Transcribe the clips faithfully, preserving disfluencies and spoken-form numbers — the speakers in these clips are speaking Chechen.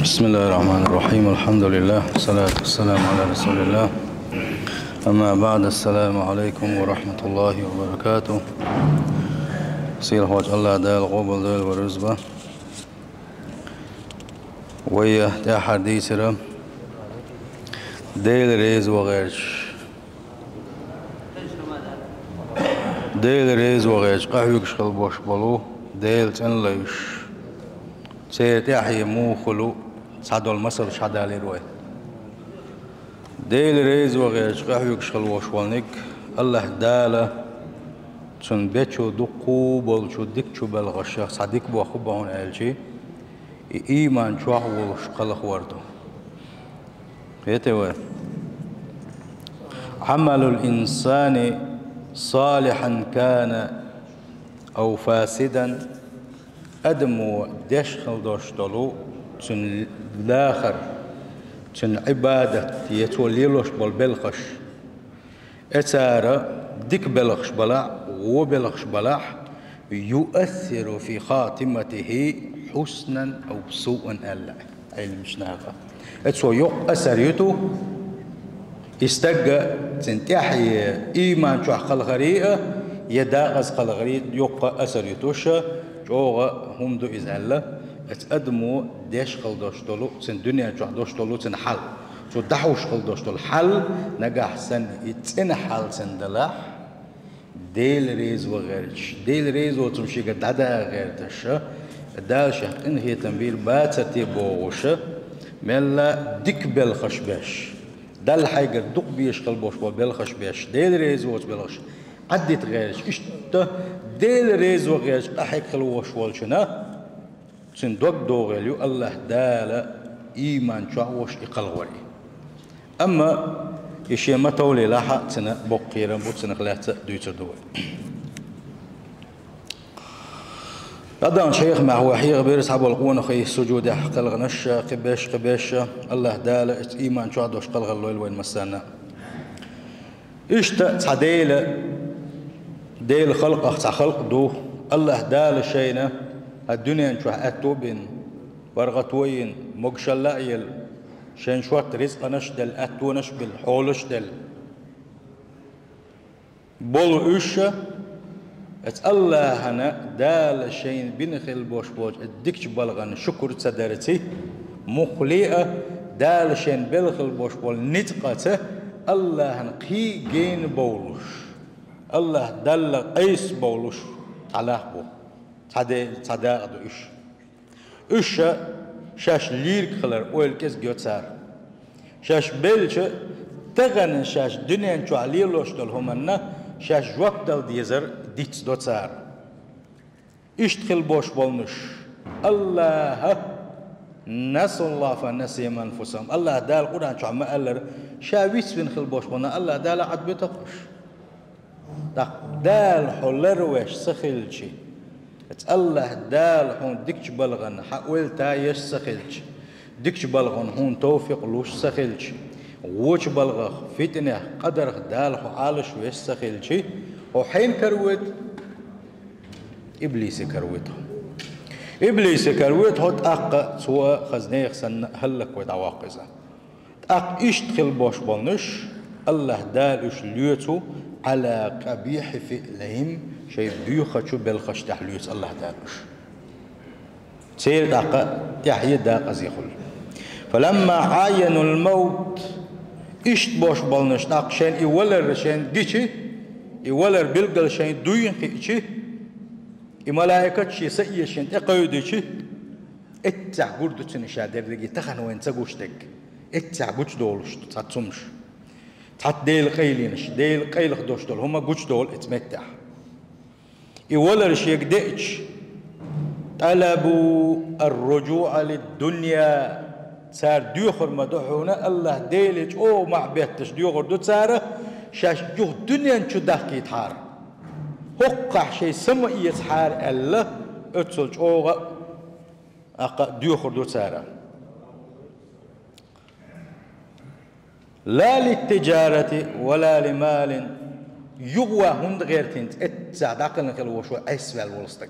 بسم الله الرحمن الرحيم. الحمد لله. والصلاة والسلام على رسول الله. أما بعد. السلام عليكم ورحمة الله وبركاته. Сийлахь волчу АллахӀ Дала къобалдойла вай рузба. Вай тӀаьххьара дийцира Дела реза ван гӀерташ. Дела реза ван гӀерташ къахьоьгуш хила болуш болу Дела цӀена лайш. Церан тӀаьхье муха хуьлу, цхьадолу масалш хьадалийра вай. Дела реза ван гӀерташ къахьоьгуш хила волуш волниг, АллахӀ Дала цунна бечо дуккха болчу дикачу белхашах цхьа дика боху бохьуна аьлчи, и ийман чохь волуш кхалхавар ду. Хете вай. عمل الإنسان صالحا كان أو فاسدا. Адамо деш хила долуш долу цуьнан лахар, цуьнан Ӏибадат, я цо лелош болу белхаш, эцара дика белхаш балахь, вон белхаш балахь, يؤثر في خاتمته حسنا أو سوءا аьлла Ӏилманчу наха. Эцо йоккха асар ю ту, и стагга цуьнан тӀаьхье ийман чохь кхалхарий а, я дакъаза кхалхарий а йоккха асар ю туша, чӀогӀа хӀума ду иза аьлла, эца адамо деш хила долуш долу, цуьнан дуьнен чохь долуш долу цуьнан хьал, цо дӀахьуш хила долуш долу хьал, нагахь санна и цӀена хьал цуьнан далахь, Дела реза ван гӀерташ, Дела реза воцург шега дӀадаха гӀерташ, Дала шех къинхетам бийр бацар те бохуша, мелла дика белхаш беш, Далла хьайгара дукха безаш хила болуш болу белхаш беш, Дела реза воцу белхаш Ӏаддита гӀерташ, иштта Дела реза ван гӀерташ къахьега хила волуш волчунна, цуьнан дог догӀийла ю АллахӀ Дала ийман чохь волуш и кхалхавар и. Амма и шен ма товлийлахь а, цуьнан боккха кхерам бу, цунах лаьцна а дуьйцур ду вай. ДӀадаханчу хьехамехь вай хьехабира цхьаболу къонахий сужудехь кхалханаш, кхин беш, кхин беш, АллахӀ Дала эца ийман чохь долуш кхалхар лойла вайн массарна. Иштта цхьа Дела, Делан халкъах цхьа халкъ ду, АллахӀ Дала шайна хӀара дуьнен чохь аьтто а бина, паргӀато а йина, могушалла а елла, шайн шорта рицкъанаш а делла, аьттонаш а белла, хьолаш а делла. Болу уьш, эца АллахӀана Дала шайна бина хила болуш болчу дикачу балхана шукур ца дарций, муххале а Дала шайна белла хила болуш болу ницкъаца АллахӀана кхин а гена бовлуш, АллахӀ Далла къийса бовлуш цхьа нах бу, цхьа де-, цхьа дакъа ду уьш. Уьш шаьш лийриг хилар ойла кӀезиг йо цара. Шаьш белча, тахана шаьш дуьнен чохь лелош долу хӀуманна шаьш жоп дала дезар дицдо цара. Иштта хила болуш болнуш, АллахӀа, نسوا الله فنسيهم أنفسهم. АллахӀ Дала Къуръан чохь ма-аллара, ша вицвина хила болуш болу АллахӀ Дала Ӏадбуьту-кх уьш. ТӀаккха Дала хьо ларвеш ца хилчи, эца АллахӀ Дала хьуна дикачу балхана хьан ойла та еш ца хилчи, дикачу балхана хьуна товфикъ луш ца хилчи, вочу балхах, фитнех, къадарх Дала хьо Ӏалаш веш ца хилчи, хьо хьенан кара воьду? Иблисе кара воьду хьо. Иблисе кара воьду хьо, тӀаккха цо а хаза нехан санна хӀаллаквой дӀавоккху иза. ТӀаккха иштта хила болуш болнуш, АллахӀ Дала уьш лоьцу على قبيح فعلهم, шайн боьхачу белхаш тӀехь лоьцу АллахӀ Дала уьш. Церан тӀаккха тӀаьхье дакъазе хуьлу. فلما عاينوا الموت, иштта болуш болнуш, тӀаккха шайн и валар шайн гичи, и валар билггал шайн дуйна хиъчи, и малаикат шен са эшина тӀекхевдичи, эццехь гур ду цуьнан ша дерриге тахана вайна ца гуш дерг. Эццехь гучудолуш ду цхьацца хӀумаш. Цхьацца Делан къайленаш, Делан къайлаха долуш долу хӀума гучудолу эца меттехь. И валар шега деъча, طلبوا الرجوع للدنيا, цара доьхур ма ду хьуна, АллахӀ Деле чӀогӀа мохь бетташ доьхур ду цара, шаьш юха дуьнен чу дахкийтахьара. ХӀокхахь шайн са ма эцахьара аьлла, оццул чӀогӀа а, аккха доьхур ду цара. لا للتجارة ولا لمال. Юха ван хӀунда гӀертинца, эццехь дӀакхелхина хила волуш ву Ӏеса ваьлла волу стаг?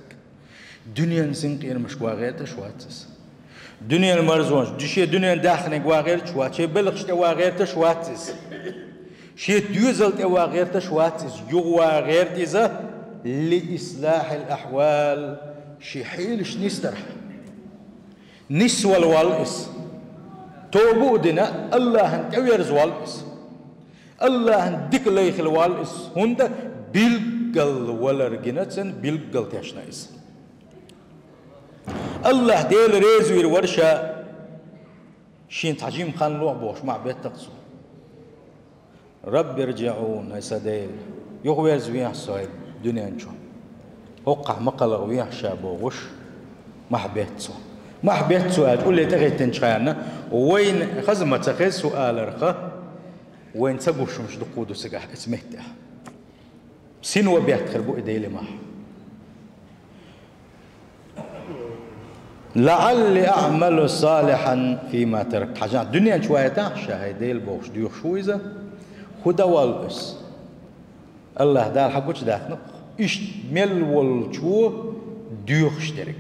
Дуьненан синкъерамашка ван гӀерташ вац иза. Дуьненан марзонаш, шен дуьненан даьхниг ван гӀерташ вац, шен белхаш тӀе ван гӀерташ вац иза. Шен доьзал тӀе ван гӀерташ вац иза, юха ван гӀерта иза, لإصلاح الأحوال, шен хьелаш нисдархьама. Нисвала воалл иза. Тоба а дина, Аллахьана тӀеверза воалл иза. Аллахьана дика лайхила воалл иза, хӀунда билггал валар гина цунна, билггал тешна иза. Аллахь Дела реза вийр вара ша, шен цхьа жима хан лохьа бохуш, мах беттакъ цо. رب ارجعون, ай сан Дела, юхаверза вехьа со хӀай дуьнен чу. ХӀокхахь ма кхалха вехьа ша бохуш, мах бетта цо. Мах бетта цо аьлча, улле тӀехӀиттинчу хенна, вайна хаза ма ца хеза суаларх, вайна ца гуш хӀумнаш дуккха ду цигахь, оцу меттехь. Сино бетта хир бу и Делан мах. لعلي أعمل صالحا فيما تركت. Хьажахь, дуьнен чу вайтахь ша, хӀай Дела бохуш, доьхуш ву иза, хӀун дан воллу иза? Аллахь Дала хьан гучудаьккхина-кх, иштта мел волчо доьхуш дерг.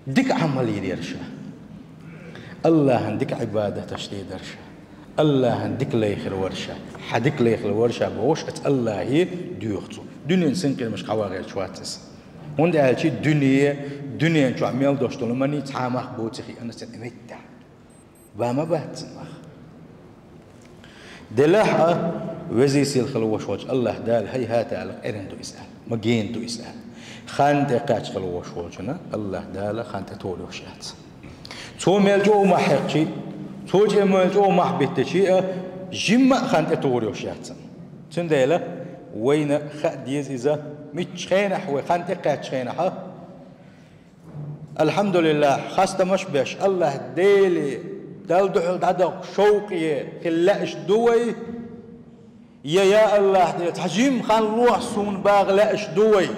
Дика Ӏамал йийр яра ша. Аллахьан дика Ӏибадаташ дийр дара ша. Аллахьан дика лайхир вара ша. Хьан дика лайхир вара ша бохуш, оцу Аллахье доьху цо. Дуьненан синкъерамашка хьаван гӀерташ вац иза. ХӀунда аьлча дуьне, дуьнен чохь мел долуш долу маний цхьа мах боций хиъна цунна меттехь. Ва ма бац цунна мах. Делахь а, везий сийлахь хила волуш волчу Аллахь Дала хӀайхьата аьлла, къеран ду иза аьлла, ма гена ду иза аьлла. Хан тӀе кхаьчна хила волуш волчунна Аллахь Дала хан тӀе товр йолуш яц. Цо мел чӀогӀа мах хьекхчий, цо чӀе мел чӀогӀа мах биттичий а, жимма а хан тӀе товр йолуш яц цунна. Цундела вайна хаа деза иза, муьлххачу хенахь вай хан тӀе кхаьччу хенахь а, АлхьамдулиллахӀ, хастамаш а беш, Аллахь Деле, Далла дуьхьал дӀадахка шовкъе хила лаьаш ду вай? Я, я Аллахь Дела, цхьа жима хан лохьа суна баха лаьаш ду вай?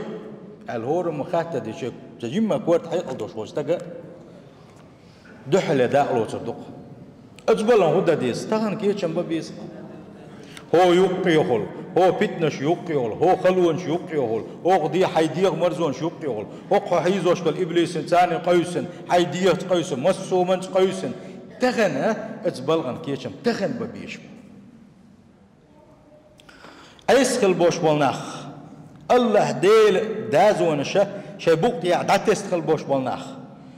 Аьлла, хӀораммо хаттар дича, цхьа жимма корта хьекъал долуш волчу стага дуьхьале дакъа лоцур ду-кх. Оцу балан хӀун дан деза? Тахана кечам бан беза. ХӀокху юккъехула, хӀокху питанаш юккъехула, хӀокху халонаш юккъехула, хӀокху де-, хьайн дегӀан марзонаш юккъехула, хӀокху хьо хьийзош долу иблисана, царна къевсина, хьайн дегӀаца къевсина, массо а хӀуманца къевсина. Тахана оцу балгӀан кечам тахана бан безаш бу. Ӏеса хила болуш болу нах, Аллахь Делан дозанаша шайн букъ тӀехь дӀатесна хила болуш болу нах,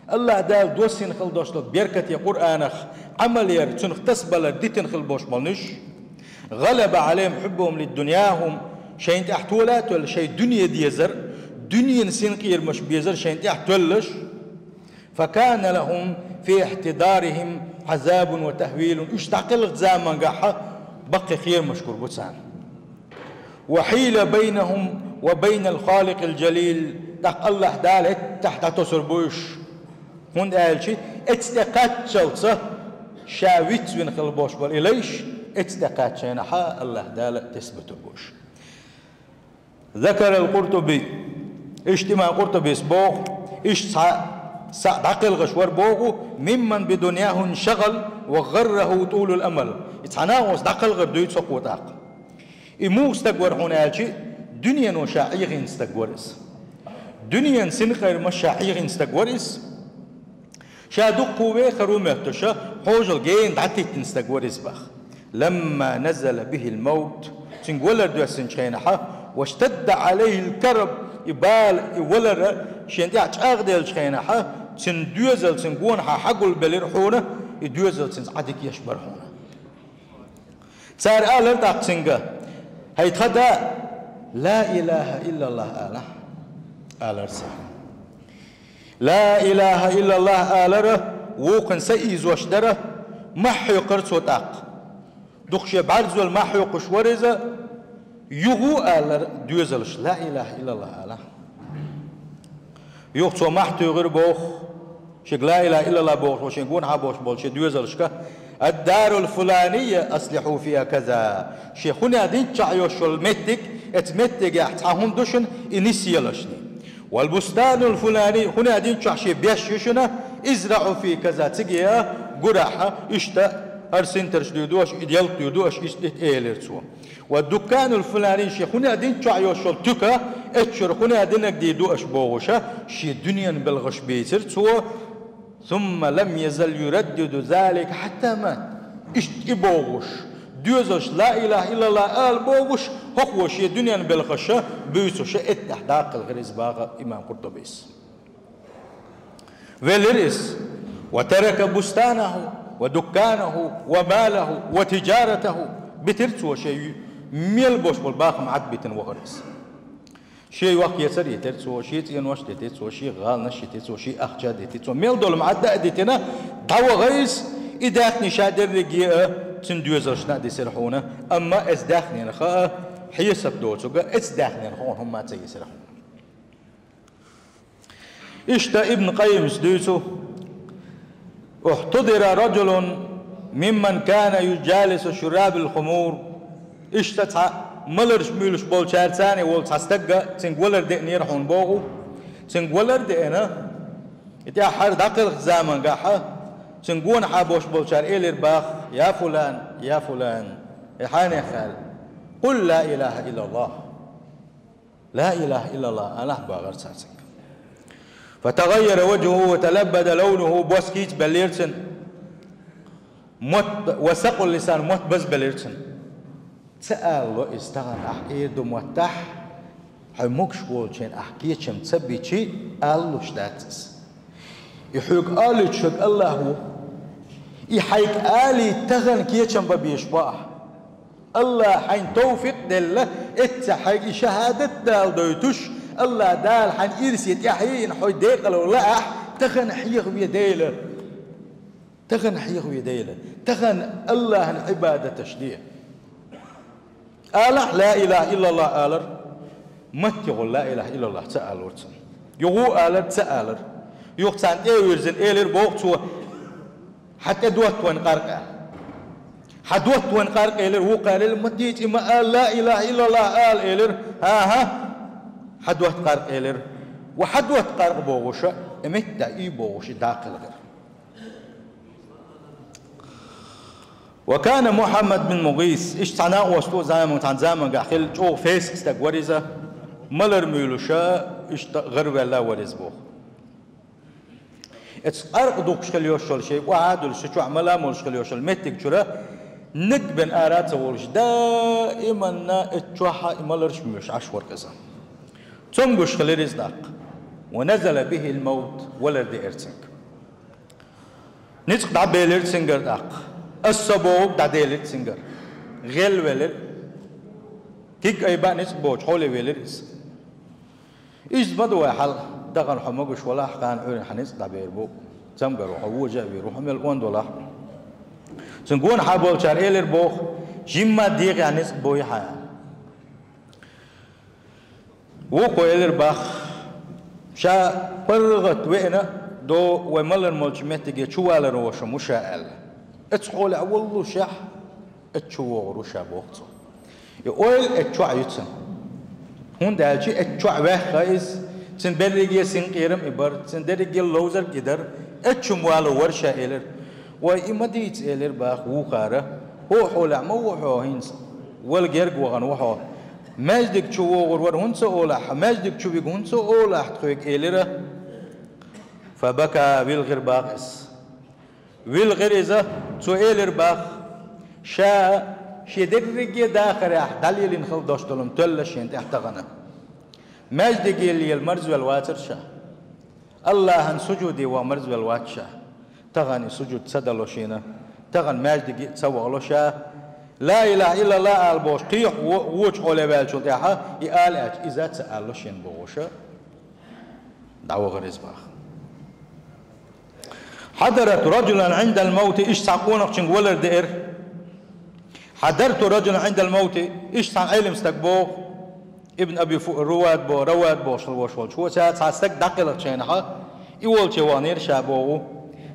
Аллахь Дала доссийна хила долуш долу беркате Къуръанах Ӏамал яр, цунах тасабалар дитина хила болуш болу нуьш, غلب عليهم حبهم لدنياهم, шайна тӀехь тола а тоьлла шайн дуьне дезар, дуьненан синкъерамаш безар шайна тӀехь тоьллаш, فكان لهم في احتضارهم عذاب وتهويل, уьш дӀакхелхачу замангахь баккхий кхерамаш гур бу царна. وحيل بينهم وبين الخالق الجليل, тӀаккха Аллахь Дала хӀеттахь дӀатосур бу уьш. ХӀунда аьлча эцу тӀе кхаччалца ша вицвина хила болуш болу и лайш, эцу тӀе кхаччахьана Аллахь Дала тесна битур бу уьш. ذكر القرطبي, иштта имам Къуртубис боху, иштта цхьа схьа дӀакхелхаш вара боху, ممن بدنياه انشغل وغره طول الأمل. И цхьа накъост дӀакхалхар дуьйцу хӀокхо тӀаккха. И муха стаг вара хьуна аьлча, дуьнено ша Ӏехийна стаг вара иза. Дуьненан синкъерамаш ша Ӏехийна стаг вара иза. Ша дуккха вехар ву моьттуш, хьожал гена дӀатиттина стаг вара иза боху. لما نزل به الموت, цуьнга валар доьссинчу хенахь, واشتد عليه الكرب, и бала, и валар шена тӀехь чӀагӀделлачу хенахь, цуьнан доьзал цуьнан гонахьа хьагулбелира хьуна, и доьзал цуьнца Ӏадика еш бара хьуна. Цара алара тӀаккха цуьнга: «ХӀай тхан да, ла илаха иллаллах алахь», — алара цара. Ла илаха иллаллах алара, вукхунна са ийзош дара, мах хьоькхура цо тӀаккха. Дукха шен бӀаьрзойла мах хьоькхуш вара иза, юха а алара доьзалш: «Ла илаха иллаллах алахь». Юха цо мах туьйхира боху, шега ла илаха иллаллах бохуш, шен гонахьа бохуш болу шен доьзалшка: «الدار الفلانية أصلحوا فيها كذا». Шен хуьнан динчохь йолуш йолу меттиг, эцу меттигехь цхьа хӀума ду шуна, и нисъелашний. «والبستان الفلاني», хуьнан динчохь шен беш ю шуна, «ازرعوا فيه كذا», цига гурахь, иштта хӀара синтарш дуьйду аша, и делкъ дуьйду аша, иштта элира цо. «والدكان الفلاني», шен хуьнан динчохь йолуш йолу туька, эццуьра хуьнан динаг дийр ду аша бохуша, шен дуьненан белхаш бийцира цо, ثم لم يزل يردد ذلك حتى مات. Иштта и бохуш, доьзалш ла илахӀа иллаллахӀ ала бохуш, хӀокхо шен дуьненан белхаш буьйцуш, эттехь даккхилхира иза, баха имам Къуртубис. Велира иза: وترك بستانه ودكانه وماله وتجارته. Битира цо шен ю-, мел бош болу бахам Ӏад битина вахара иза. Шен йохк-эцар йитира цо, шен цӀенош дитира цо, шен гӀаланаш йитира цо, шен ахча дитира цо, мел долу ма Ӏадда а дитина, дӀавахара иза, и даьхни ша дерриге а цуьнан доьзалшна а дисира хьуна, амма эцу даьхненах а хьесап доцург а, эцу даьхненах а хьуна хӀумма а ца йисира хьуна. Иштта Ибн Къаййимас дуьйцу: احتضر رجل ممن كان يجالس شراب الخمور. Иштта цхьа маларш муьйлуш болчаьрца цхьаьна волу цхьа стаг а цуьнга валар деънера хьуна боху. Цуьнга валар деъна, и тӀаьххьара дӀакхелхачу замангахь а, цуьнга гонахьа бош болчара элира баха: يا فلان، يا فلان, хьенех аьлла, قل لا إله إلا الله. Ла илахӀа иллаллахӀ алахь, бохура цара цуьнга. فتغير وجهه وتلبد لونه, бос кийча беллера цуьнан. Мотт, وثقل لسانه, мотт базбелира цуьнан. Ца алало иза тахана, ахь эр ду маттахь, хьо могуш волчийн ахь кечам ца бичи, алалуш дац иза. И хьоьга алуьйтуш верг АллахӀ ву. И хьайга алийта тахана кечам бан безаш бу ахь. АллахӀа хьайна товфикъ делла, эцца хьайга и шахӀадат дала дойтуш, АллахӀ Дала хьайна ирсе тӀаьхьийна хьо декъала лаахь, тахана хьехаве Дела. Тахана хьехаве Дела. Тахана АллахӀан Ӏибадаташ де. Алахь ла илахӀа иллаллахӀ алар, маттехула ла илахӀа иллаллахӀ ца алора цунна. Юха ву алар, ца алара. Юха царна тӀе а вирзина, элира боху цо: «Хьан тӀе дотта вайн къаркъа», – аьлла. «Хьан дотта вайн къаркъа», – элира, вукхара элира: «Ма дийца и ма ала, ла илахӀа иллаллахӀ ала», – элира. «ХӀан-хӀа, хьан дотта къаркъа», – элира. Ва хьан дотта къаркъа бохуша, и меттахь и бохуша даккхилхира. وكان محمد بن مغيث, иштта цхьа накъосту заман, цхьана замангахь хилла чӀогӀа феск стаг вара иза, малар муьйлуша, иштта гӀарваьлла вара иза боху. Эцу къаркъа дукхуш хила йолуш йолу, шайн охьа а дуьллуш, цу чохь мала а молуш хила йолуш йолу меттиг чуьра наг бен ара а ца волуш, даиманна эцу чохь а и маларш муьйлуш Ӏаш вара иза. Цомгуш хилира иза тӀаккха. ونزل به الموت, валар деара цуьнга. Ницкъ дӀабелира цуьнгара тӀаккха. Ас со бохург дӀаделира цуьнгара. ГӀелвелира. Киг айба а ницкъ боцуш хьоле велира иза. Иза ма ду вай хьал, дахана хьо могуш валахь, кхана Ӏуьйранна хьан ницкъ дӀабер бу, цамгар ву хьо, вожа а вийр ву хьо, мел онда валахь. Цуьнан гонахьа болчара элира боху: «Жимма дегӀехь ницкъ бой хьан». Вукхо элира баха: «Ша паргӀат веана до вай малар молчу меттиге чувалар вошам ву ша», – аьлла. Эцу хьолехь воллушехь, эцу чу вогӀур ву ша боху цо. И ойла эцу чохь ю цуьнан. ХӀунда аьлча эцу чохь ваьхна иза, цуьнан берриге синкъерам и бара, цуьнан дерриге ловзарг и дара, эцу чу валур вара ша элира. Вай и ма дийца элира баха вукхара, хӀокху хьолехь ма ву хьо хӀинца, вала герга вахана ву хьо. Маьждиг чу вогӀур вара хӀунда ца олахь, маьждиг чу вига хӀунда ца олахь тхоьга элира. فبكى, вилхира баха иза. Вилхира иза, цо элира баха: ша шен дерриге дахарехь дӀалелийна хила дош долу тоьлла шена тӀехь тахана. Маьждиге лела марзвелла вацара ша. АллахӀан сужуде ваха марзвелла вац ша. Тахана и сужуд ца дало шена, тахана маьждиге а ца вахало ша. Ла илахӀа иллаллахӀ ала бохуш кхехьа во-, вочу хьоле ваьллачул тӀаьхьа и ала аьлча, иза а ца алало шена бохуша. ДӀавахара иза баха. حضرت رجلا عند الموت, иштта цхьа къонахчуьнга валар деара. حضرت رجلا عند الموت, иштта цхьана Ӏелам стаг боху, Ибн Аби Фу-, Рувад бо-, Равад бохуш хила волуш волчу, цо цхьа стаг дӀакхелхачу хенахь, и волче ваханера ша боху.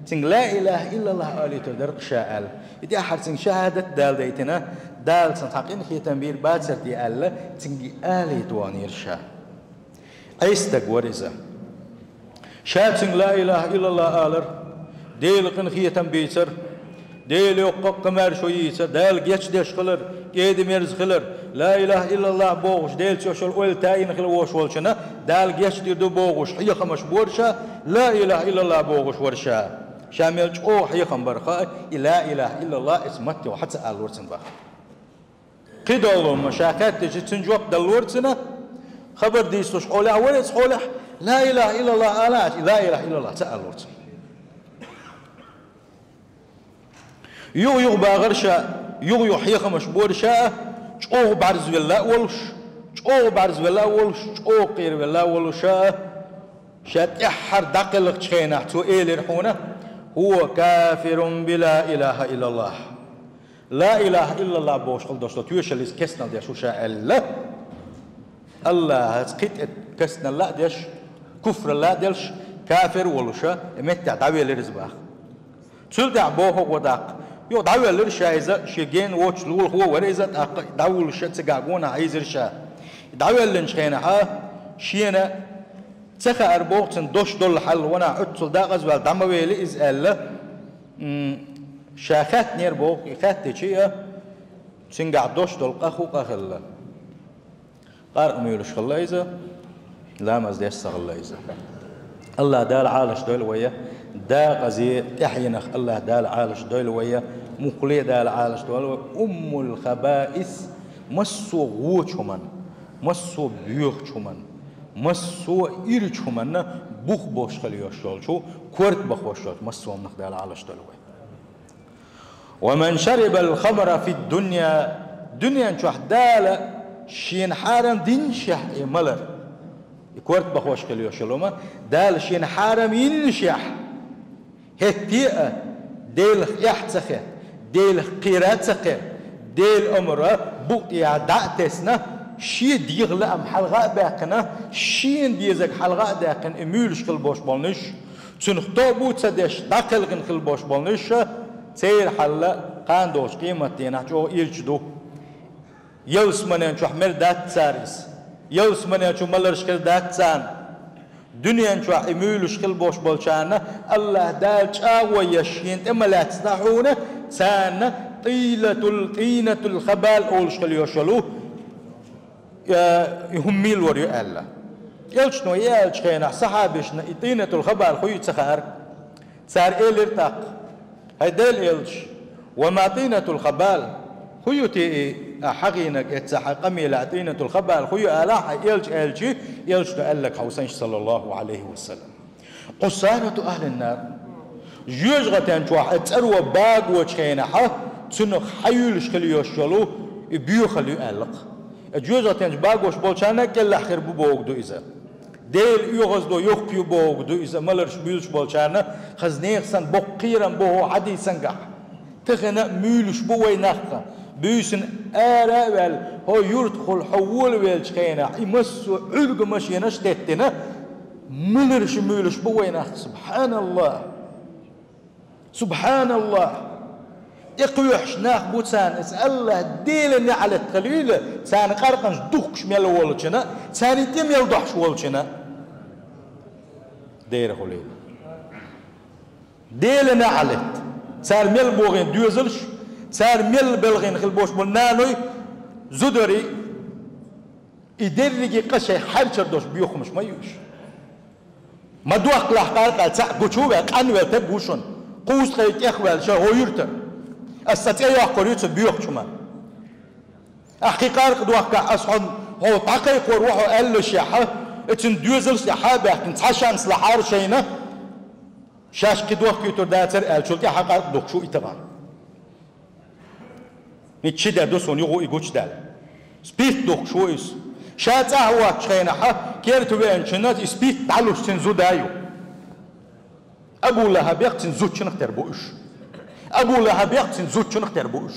Цуьнга ла илахӀа иллаллахӀ алийтур дара-кх ша аьлла. И тӀаьххьара цуьнга шахӀадат а дала дайтина, Дала цунна цхьа къинхетам бийр бацара те аьлла, цуьнга и алийта ваханера ша. Ӏеса стаг вара иза. Ша цуьнга ла илахӀа иллаллахӀ алара, Делан къинхетам бийцара, Дела йоккха а кхы маьршо йийца, Дала гечдеш хилар, кӀеда-мерза хилар, ла илахӀа иллаллахӀ бохуш, Делаца йолу ойла таина хила волуш волчунна, Дала гечдийр ду бохуш, хьехамаш бора ша, ла илахӀа иллаллахӀ бохуш вара ша. Ша мел чӀогӀа хьехам бара хаьа, и ла илахӀа иллаллахӀ эца матте хьа ца аллора цунна баха. Кхидолу ма ша хаьттича, цуьнан жоп даллора цунна, хабар дийцалуш хьолехь, вара эца хьолехь, ла илахӀа иллаллахӀ ала аьлча, и ла илахӀа иллаллахӀ ца аллора цунна. Юха-юха бахара ша, юха-юха хьехамаш бора ша, чӀогӀа бӀарзвелла а волуш, чӀогӀа бӀарзвелла а волуш, чӀогӀа кхеравелла а волуш ша, ша тӀаьххьара дӀакхелхачу хенахь цо элира хьуна: «ХӀува кафирун би ла илахӀа иллаллахӀ». Ла илахӀа иллаллахӀ бохуш хила долуш долу тоьшаллица кестнал деш ву ша аьлла. АллахӀаца кхин тӀе кестнал а деш, куфралла а делш, кафир а волуш, и меттехь дӀавелира иза баха. Цул тӀаьхьа боху гӀо даккха. Юха дӀавеллира ша иза, шен гена воцчу лулахо вара иза, тӀаккха дӀавуллуш цигахь гонах хьийзира ша. ДӀавеллинчу хенахьа, шена ца хаьара боху цунна дош долу хьал, ванах Ӏуьтталла дакъазваьлла дӀа ма вели иза аьлла. М, ша хаьттинера боху, и хаьттича а, цуьнгахь дош долу къа хӀун къа хилла. Къаркъа муьйлуш хилла иза, ламаз деш ца хилла иза. АллахӀ Дала Ӏалаш дойла вай, декъаза тӀаьхьенах АллахӀ Дала Ӏалаш дойла вай, муххале а Дала Ӏалаш дойла вай. Уммул хабаис, массо а вочу хӀуманна, массо а боьхачу хӀуманна, массо а ирачу хӀуманна бух болуш хила йолуш йолчу, корта бахош йолчу массо а хӀуманах Дала Ӏалаш дойла вай. «Ва ман шарибал хамра фид дунья», дуьнен чохь Дала шена хьарам динашехь и малар, и корта бахош хила йолуш йолу хӀума, Дала шена хьарам йинашехь, хӀетте а Делах эхь ца хетта, Делах кхера а ца кхера, Делан омра букъа тӀехь дӀа а тесна, шен дегӀан лаам хьалха а баьккхина, шена дезарг хьалха а даьккхина, и муьйлуш хила болуш болнуш, цуьнах тоба а ца деш, дӀакхелхина хила болуш болнуш, церан хьал кхана долчу къематдийнахь чӀогӀа ирча ду. Ялсаманен чохь мер дац цара иза. Ялсаманен чу маларш хир дац царна. Дуьнен чохь и муьйлуш хила болуш болчарна АллахӀ Дала чӀагӀо еш шена тӀе ма лаьцна хьуна, царна тӀийнатул, тӀийнатул хабал олуш хила йолуш йолу, э, и хӀума мила лур ю аьлла. Элчано и аьллачу хенахь сахьабашна и тӀийнатул хабал хӀун ю ца хаьара. Цара элира тӀаккха: «ХӀай Делан элча, ва ма тӀийнатул хабал, хӀун ю те и, ахь хьахийнарг эцца хьан къамелехь тӀийнатул хабал хӀун ю?» — аьлла, хьан элча аьлчи, элчано аьлларг хьовсийша, саллаллаху Ӏалайхи ва саллам. «Ӏусарату ахьлин нар». Жоьжахатен чохь и цӀаро багочу хенахьа, цунах хьаюьйлуш хила йолуш йолу и боьхалла ю аьлла-кх. И жоьжахатен чу багош болчарна а кӀеллахь хир бу бохург ду иза. Делан оьгӀаздо йоккха ю бохург ду иза, маларш буьйлуш болчарна, хаза нехан санна боккха кхерам бу хӀокху хьадисангахь. Тахана а муьйлуш бу вай нах. Буьйсанна ара а ваьлла, хӀо юьртахула хьо волавеллачу хенахь, и массо а Ӏуьрга машенаш а теттина, маларш муьйлуш бу вай нах. СубхьаналлахӀ! СубхьаналлахӀ! ТӀекхоьхьуш нах бу царна, иза АллахӀ Делан неӀалат хилийла, царна къаркъанаш духкуш мел волчунна, царна тӀе мел дохьуш волчунна. Дера хуьлийла. Делан неӀалат! Цара мел бохийна доьзалш, цара мел белхийна хила болуш болу наной, зударий, и дерриге къа шайн хьаьрчар долуш боьха хӀумаш ма ю уьш. Ма дохкалахь къаркъал цхьаъ гучу а ваьлла, къанвелла стаг ву шуна, кхузткъе тӀехваьлла ша хӀо юьртара. Ас сан цӀе йоккхур ю цу боьхачу хӀуманна. Ахь кхин къаркъа дохкахь, ас хьуна хьо дӀакхайкхор ву хьо аьллашехьа, и цуьнан доьзалш тӀе хьа а баьхкина, цхьа шанс лахьара шайна, шаьш кхин дохкуьйтур дацара аьлла, чул тӀаьхьа къаркъа духкуш ву и тахана. Ниччи де ду суна юха и гучудаьлла. Спирт духкуш ву иза. Ша цӀахь воцчу хенахьа, керта веанчунна и спирт дӀалуш цуьнан зуда ю. Абу ЛахӀабех цуьнан зудчунах тера бу уьш. Абу ЛахӀабех цуьнан зудчунах тера бу уьш.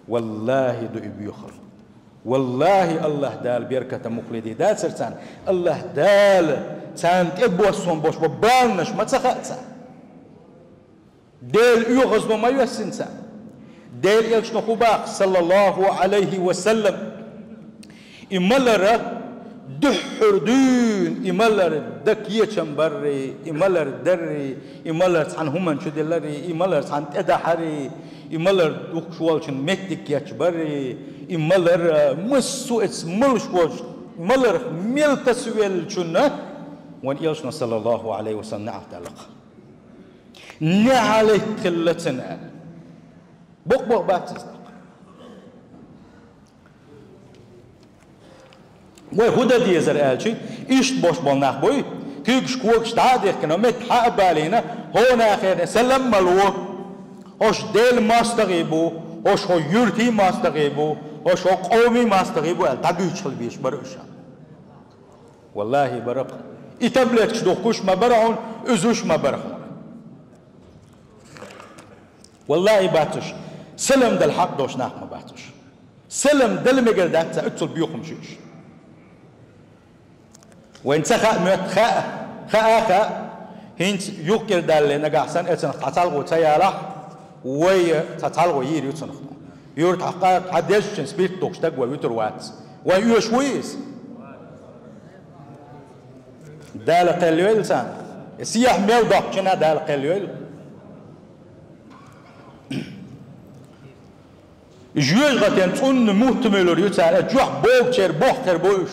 ВаллахӀи, ду и боьхалла. ВаллахӀи, АллахӀ Дала берката муххале дийр дацара царна. АллахӀ Дала царна тӀе боссун болуш бу баланаш ма ца хаьа царна. Делан оьгӀазло ма йоьссина царна. Делан элчано хӀун боху, саллаллаху Ӏалайхи ва саллам, и малара Дуьххьара дуьйна и малар дан кечам барри, и малар дарри, и малар цхьана хӀуманна чу делари, и малар цхьана тӀедахьари, и малар дукхаш волчун меттиг кечбарри, и малар, массо а эца малаш волчу маларх мел тасавеллачунна вайн Элчано, саллаллаху Ӏалайхи ва саллам, неӀалт аьлла-кх. НеӀалт хилла цунна аьлла. Боккъал бац иза. Вай хӀун дан дезара аьлча, иштта бош болу нах буй, куьйгаш-когаш дӀа а дихкина, метта хьа а балийна, хӀокху нахера салам ма ло. ХӀорш Делан мостагӀий бу, хӀорш хӀокху юьртийн мостагӀий бу, хӀорш хӀокху къомийн мостагӀий бу аьлла, дӀабуьйцуш хила безаш бара уьш. Валлахи, бара-кх. И таблеткаш духкуш ма бара хьуна, уьзуш ма бара хьуна. Валлахи, бац уьш. Салам дала хьакъ долуш нах ма бац уьш. Салам дала мегар дац цара, оццул боьха хӀума ю уьш. Вайна ца хаьа моьтту, хаьа, хаьа, хаьа. ХӀинца юхкӀира далале нагахь санна, эцунах цхьа цхьалгӀо ца ялахь, вай цхьа цхьалгӀо йийр ю цунах. Юьртахь къа-, цхьа дезачун спирт духкуш стаг вай вуьтур вац. Вай оьшуш вуй иза? Дала кхел йойла царна. Сехьа мел доккхучунна Дала кхел йойла. Жоьжахатин цӀунна мутта муьйлур ю цара, чохь богучеран боккха хир бу уьш.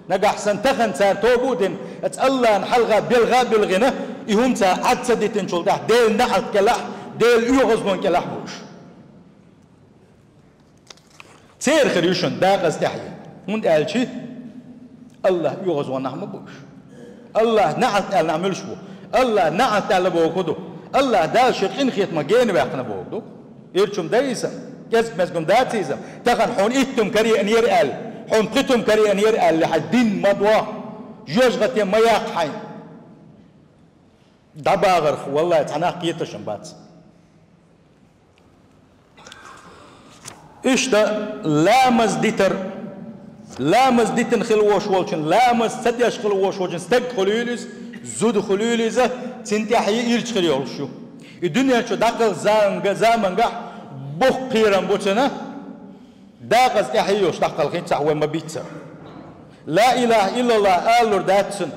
Нагахь санна тахана цара тоба а дина, оцу Аллахьан хьалха белха а билгӀина, и хӀума цара Ӏад ца дитинчул тӀаьхьа Делан неӀалт кӀелахь, Делан оьгӀазван кӀелахь бу уьш. Церан хир ю шуна декъаза тӀаьхье, хӀунда аьлча Аллахьан оьгӀазван нах ма бу уьш. Аллахьан неӀалт аьлла нах муьлш бу? Аллахьан неӀалт аьлла бохург хӀун ду? Аллахь Дала шен къинхетамах гена ваьккхина бохург ду. Ирча хӀума дай иза, кӀезиг-мезиг хӀума дац иза. Тахана хьуна итт хӀума караеанера аьлла, хьуна пхи хӀума караеанера аьлла, хьайн дин ма дохьа, жоьжахате ма яккха хьайна. ДӀабагӀарх, валлахӀи, цхьа нах кхетарш-м бац. Иштта ламаз дитар, ламаз дитина хила вош волчун, ламаз ца деш хила вош волчун стаг хуьлийла иза, зуда хуьлийла иза, цуьнан тӀаьхье ирча хир йолуш ю. И дуьнен чу дӀакхалха заманга-, замангахь боккха кхерам бу цуьнан, декъаза тӀаьхье йолуш дӀакхалхийна цхьа вай ма биццара. Ла илаха иллаллах алалур дац цунна.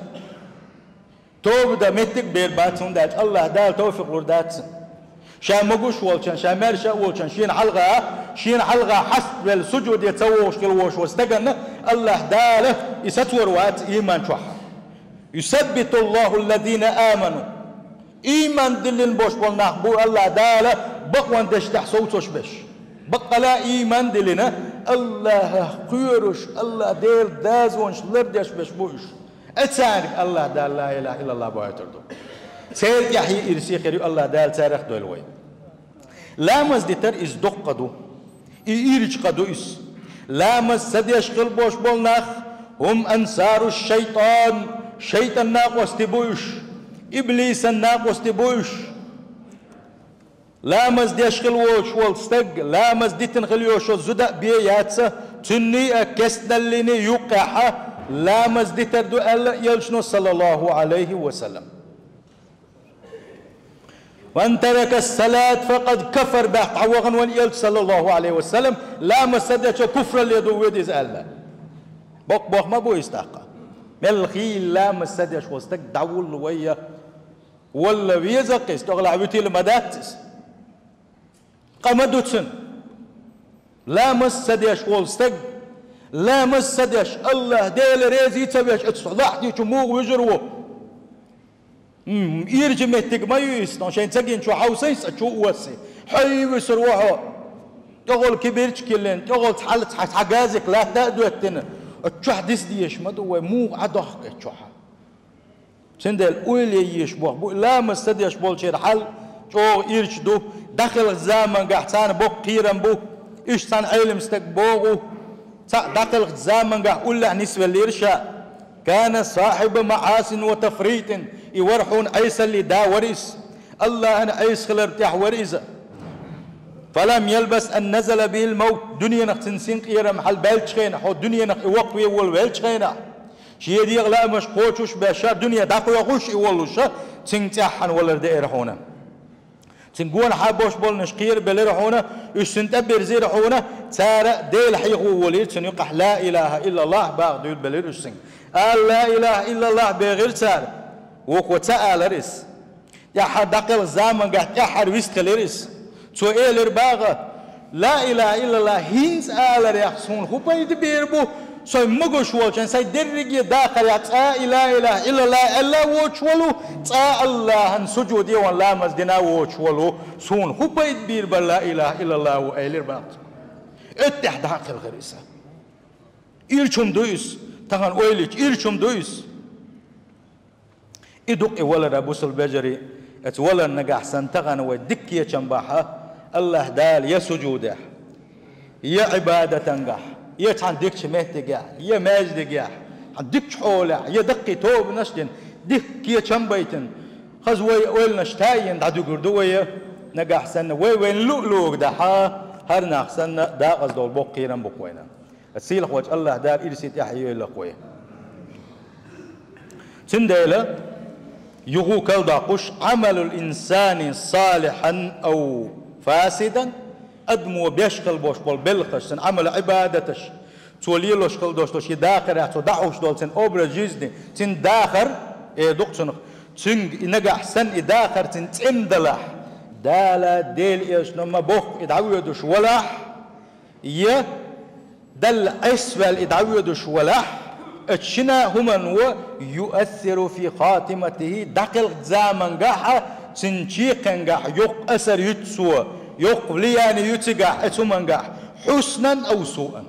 Тоба дан меттиг а бер бац, хӀунда аьлча АллахӀ Дала товфикъ лур дац цунна. Ша могуш волчун, ша маьрша а волчун, шена хьалха, шена хьалха хьаставелла сужуде ца вогӀуш хила вош волу стаганна АллахӀ Дала и сацор вац ийман чохь. Юсаббитуллаху аллазина аману. Ийман диллина бош болу нах бу АллахӀ Дала бакъонан дешна тӀехь совцош беш. Баккъала ийман диллина, АллахӀах кхоьруш, АллахӀ Делан дозанаш лардеш беш бу уьш. Цаьрга АллахӀ Дала ла илаха иллаллах бохуьйтур ду. Церан тӀаьхье ирсе хир ю, АллахӀ Дала царах а дойла вай. Ламаз дитар иза доккха ду. И ирча къа ду иза. Ламаз ца деш хила бош болу нах, хӀум ансару шайтан, шайтан накъости бу уьш, иблисан накъости бу уьш. Ламаз деш хила вош волу стаг, ламаз дитина хила йош йолу зуда а бен яц, цуьнний а, кестналлиний юккъехь а ламаз дитар ду аьлла Элчано, саллаллаху Ӏалайхи ва саллам. «Ман таракас салат факъад кафар», баьхна вахана ван Элча, саллаллаху Ӏалайхи ва саллам, ламаз ца дечо куфралле ду веза иза аьлла. Боккха бохам ма бу иза тӀаккха. Мел хийла ламаз ца деш волу стаг дӀавулла вай я. Валла веза-кх иза, тӀехула вуьтийла ма дац иза. Къа ма ду цуьнан. Ламаз ца деш волу стаг, ламаз ца деш, АллахӀ Дела реза ца веш, оцу лахьти чу муха вуьжур ву? М, ирча меттиг ма ю иза, но шайн ца гина чу хьовсийса, чу а оссий. Хьо вуьсур ву хьо. ТӀехула кибирч а киллина, тӀехула цхьа, цхьа, цхьа газик латта а доьттина. Оцу чохь диса дезаш ма ду вай, муха Ӏа дохку оцу чохь. Цундела ойла е езаш боху бу, ламаз ца деш болчеран хьал чӀогӀа ирча ду, дӀакхалхачу замангахь царна боккха кхерам бу, иштта цхьана Ӏелам стага боху, цхьаъ дӀакхалхачу замангахь уллехь нисвеллера ша. Кана сахьиба маӀасин ва тафритин, и вара хьуна Ӏесаллин да вара иза. АллахӀана Ӏеса хилар тӀехь вара иза. Фалам ялбас ан назала бихил мавт, дуьненах цуьнан синкъерам хьалабаьллачу хенахь, хьо дуьненах и воккхаве волавеллачу хенахь, шен дегӀан лаамаш кхочуш а беш, ша дуьне дӀакхойкхуш а и воллуш, цуьнга цӀеххьана валар деара хьуна. Цуьнан гонахьа бош болнаш кхерабелира хьуна, уьш цунна тӀебирзира хьуна, цара Дела хьехо волийра цунна юкъахь, ла илаха иллаллах баха дуьйла белира уьш цуьнга. Ала ла илаха иллаллах бехира цара. Вукхо ца алара иза. ТӀаьххьара дӀакхелха замангахь тӀаьххьара вистхилира иза. Цо элира баха, ла илаха иллаллах хӀинца аларех суна хӀун пайда бийр бу? Со могуш волчун, сайн дерриге дахарехь цкъа и ла илаха иллаллах аьлла воцуш волу, цкъа Аллахьан сужуде ван ламаз дина воцуш волу, суна хӀун пайда бийр бара ла илаха иллаллах ву, элира баха цо. Оьттехь дӀа а кхелхира иза. Ирча хӀума ду иза, тахана ойла йича, ирча хӀума ду иза. И ду-кх и валар, бусалба вежарий, оцу валар нагахь санна тахана вай дика кечам бахь, Аллахь Дала я сужудехь, я Ӏибадатангахь, я цхьана дикачу меттигехь, я маьждигехь, хьан дикачу хьолехь, я даккхий тобанаш а дина, дика кечам а байтина, хаза вай ойланаш тайина дӀадуьгур ду вай, нагахь санна вай вайна луъ-луъург дахь, хӀара нах санна декъаза долу боккха кхерам бу-кх вайна. Сийлахь волчу Аллахь Дала ирсе тӀаьхье йойла-кх вай. Цундела, юха карладоккхуш, Ӏамалул инсани салихьан ау фасидан, адамо беш хила бош болу белхаш, цуьнан Ӏамал-Ӏибадаташ, цо лелош хила дош долу шен дахарехь, цо дӀахьуш долу цуьнан образ жизни, цуьнан дахар, э, ду-кх цунах, цуьнга и нагахь санна и дахар цуьнан цӀена далахь, Дала, Делан элчано ма-бохху и дӀавоьдуш валахь, я Далла Ӏесваьлла и дӀавоьдуш валахь, оцу шина а хӀуманна ву, юассиру фи хатиматихи, дӀакхелхачу замангахь а цуьнан чекхенгахь йоккха асар юьту цо, йоккха влияние ю цигахь, оцу хӀумангахь, хьуснан ау суан.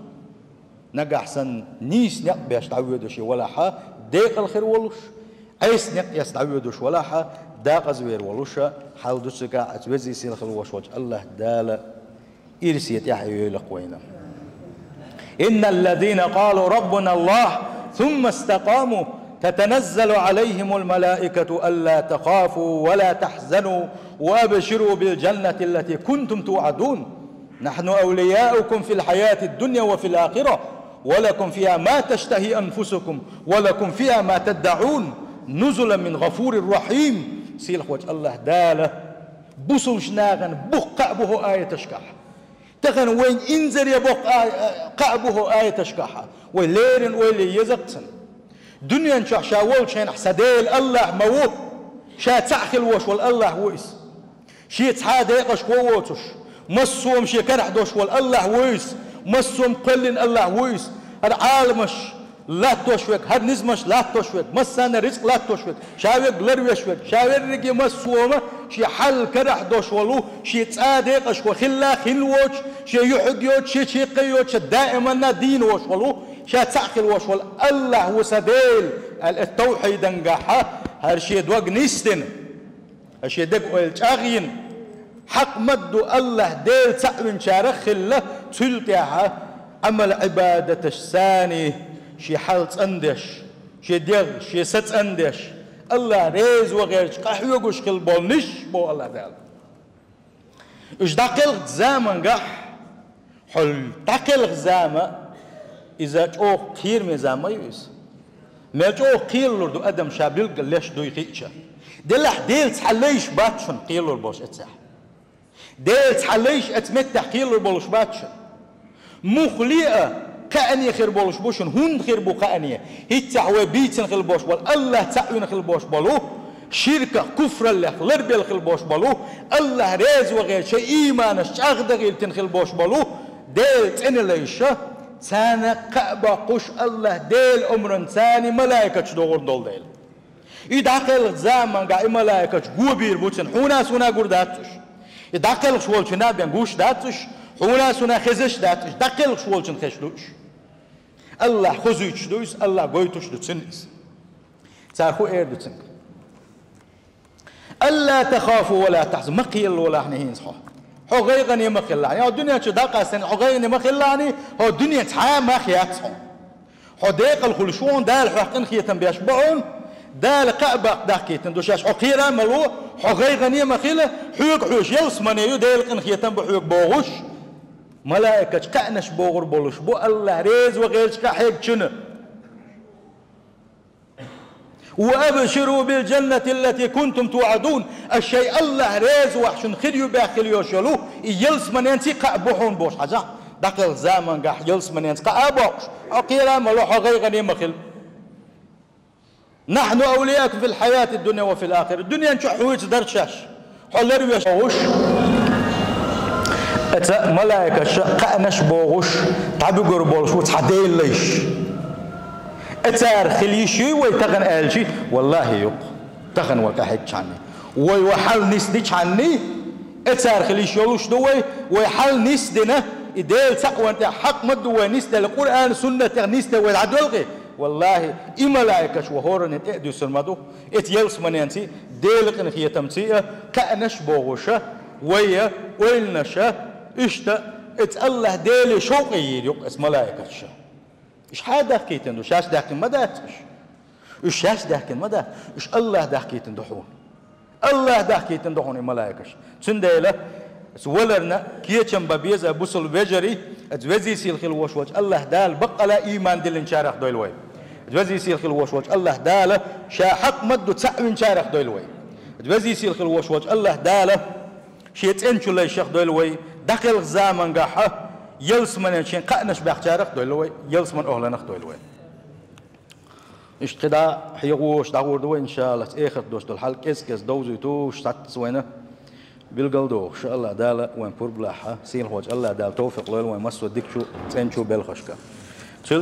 Нагахь санна нийса некъ беш дӀавоьдуш и валахь а, декъала хир волуш, Ӏеса некъ эцна дӀавоьдуш валахь а, декъаза вер волуш а, хьал ду цигахь оцу везий сийлахь хила вош волчу Аллахь Дала. Ирсе тӀаьхье йойла-кх вайна. إن الذين قالوا ربنا الله ثم استقاموا تتنزل عليهم الملائكة ألا تخافوا ولا تحزنوا وأبشروا بالجنة التي كنتم توعدون نحن أولياؤكم في الحياة الدنيا وفي الآخرة ولكم فيها ما تشتهي أنفسكم ولكم فيها ما تدعون نزلا من غفور رحيم. Сийлахь волчу Аллахь Дала бусалба нахана бух кхаъ бу хӀокху аяташкахь. Тахана вайна инзаре боккха а-, а-, кхаъ бу хӀокху аяташкахь, вай леррина ойла ян еза-кх цунна. Дуьнен чохь ша волчу хенахь сан Дела Аллахь ма ву, ша цхьаъ хила вош волу Аллахь ву иза. Шен цхьа а декъашхо а воцуш, массо а хӀума шен карахь долуш волу Аллахь ву иза, массо а хӀума кхоьллина Аллахь ву иза. ХӀара Ӏаламаш латтош верг, хӀара низамаш латтош верг, массарна рицкъ латтош верг, ша верг ларвеш верг, ша верриге массо а хӀума шен хьал карахь долуш волу, шен цкъа а декъашхо хилла а хилла воцуш, шен юьхьиг йоцуш, шен чекх а йоцуш, ша даиманна дийна волуш волу, ша цхьаъ хила вош волу Аллахь ву сан Дела, аьлла, оцу тавхьидангахь хӀара шен дог нисдина. Шен дега ойла чӀагӀйина, хьакъ ма-дду Аллахь Дела цхьаъ винчарах а хилла, цул тӀаьхьа Ӏамал-Ӏибадаташ санна шен хьал цӀандеш, шен дегӀ, шен са цӀандеш, Аллахь реза ван гӀерташ къахьоьгуш хила болниш, боху Аллахь Дала. Уьш дӀакхелхачу замангахь, хьо дӀакхелха зама, иза чӀогӀа кхераме зама ю иза. Мел чӀогӀа кхералур ду адам ша билггал леш дуй хиъча. Делахь Дела цхьа лайш бац шуна кхералур болуш эцехь. Дела цхьа лайш эца меттехь кхералур болуш бац шуна. Муххале а кхаъне хир болуш бу шуна, хӀунда хир бу кхаъне? ХӀинццехь вай бийцина хила бош болу, Аллахь цхьаъ вина хила бош болу, ширках, куфраллех ларбелла хила бош болу, Аллахь реза ван гӀерташ шайн ийманаш чӀагӀдан гӀиртина хила бош болу, Дела цӀена лайша, царна кхаъ боккхуш Аллахь Делан омранца царна малайкаш догӀур долу дела. И дӀакхелхачу заманга и малайкаш го бийр бу цунна, хьуна а суна а гур дац уьш. И дӀакхелхаш волчунна бен гуш дац уьш, хьуна а суна а хезаш дац уьш, дӀакхелхаш волчунна хезаш ду уьш. Аллахь хозуьйтуш ду иза, Аллахь гойтуш ду цуьнан иза. Цара хӀун эр ду цуьнга? «Алла тахафу ва ла тахзану», ма кхералолахьаний хӀинца хьо. Хьо гӀайгӀане ма хилалахьаний. Хьо дуьнен чу дӀакъастина, хьо гӀайгӀане ма хилалахьаний, хьо дуьнен цхьа а мах яц хьо. Хьо декъала хуьлуш ву хьуна, Дала хьох къинхетам беш бу хьуна. Дала кхаъ баккха дахкийтина ду шаьш, хьо кхера а ма ло, хьо гӀайгӀане ма хила, хьоьга хьоьжуш ялсамане ю, Делан къинхетам бу хьоьга бохуш. Малайкаш кхаънаш богӀур болуш бу Аллахь реза ван гӀерташ къахьегначунна. وأبشروا بالجنة التي كنتم توعدون. Аш шоай АллахӀ реза вахь шуна хир ю баьхкина йолуш йолу и ялсаманенций кхаъ бу хьуна бохуш хьажахь, дӀакхалха замангахь ялсаманенца кхаъ а боккхуш, хьо кхера а ма ло, хьо гӀайгӀане а ма хила. نحن أولياؤكم في الحياة الدنيا وفي الآخرة. Дуьнен чохь хьоьца дара шаьш. Хьо ларвеш ву уьш. Эца малайкаша кхаънаш бохуш, дӀабуьгур болуш ву цхьа Делан лайш. Эцара хила йиш юй вай тахана аьлчи, валлахӀи, юкъ. Тахана вай къахьегчхьанний, вай, вай хьал нисдичхьанний, эцара хила йиш йолуш ду вай, вай хьал нисдина, и Дела цхьаъ вайна тӀехь хьакъ ма ду вай нисделла, Къуръан, суннат тӀехь нисделла вай дӀадолхий. ВаллахӀи, и малайкаш вай хӀоранна тӀе а дуьсур ма ду. Эца ялсаманенций, Делан къинхетамций а, кхаънаш бохуша, вай а, ойланаша, иштта эца АллахӀ Деле шовкъе йийр юкъ эца малайкаша. Уьш хьан даьхкийтина ду? Шаьш даьхкина ма дац уьш. Уьш шаьш даьхкина ма дац. Уьш АллахӀ даьхкийтина ду хьуна. АллахӀ даьхкийтина ду хьуна и малайкаш. Цундела, аса валарна кечам бан беза бусалба вежарий, аса везий сийл хила вош волчу АллахӀ Дала баккъала ийман диллинчарах дойла вай. Аса везий сийл хила вош волчу АллахӀ Дала ша хьакъ ма ду цхьаъ винчарах дойла вай. Аса везий сийл хила вош волчу АллахӀ Дала шен цӀеначу лайшах дойла вай, дӀакхелха замангахьа, ялсамане шен кхаънаш баьхчарах дойла вай, ялсаман охӀланах дойла вай. Иштта кхидӀа хьехош дӀагӀур ду вай, иншаАллахӀ, эхарт дош долу хьал кӀез-кӀез довзуьйтуш схьацца вайна билгал дохуш, АллахӀ Дала вайн пурба лахьа, сийлахьочу АллахӀ Дала товфикъ лойла вайн массо а дикачу, цӀеначу белхашка.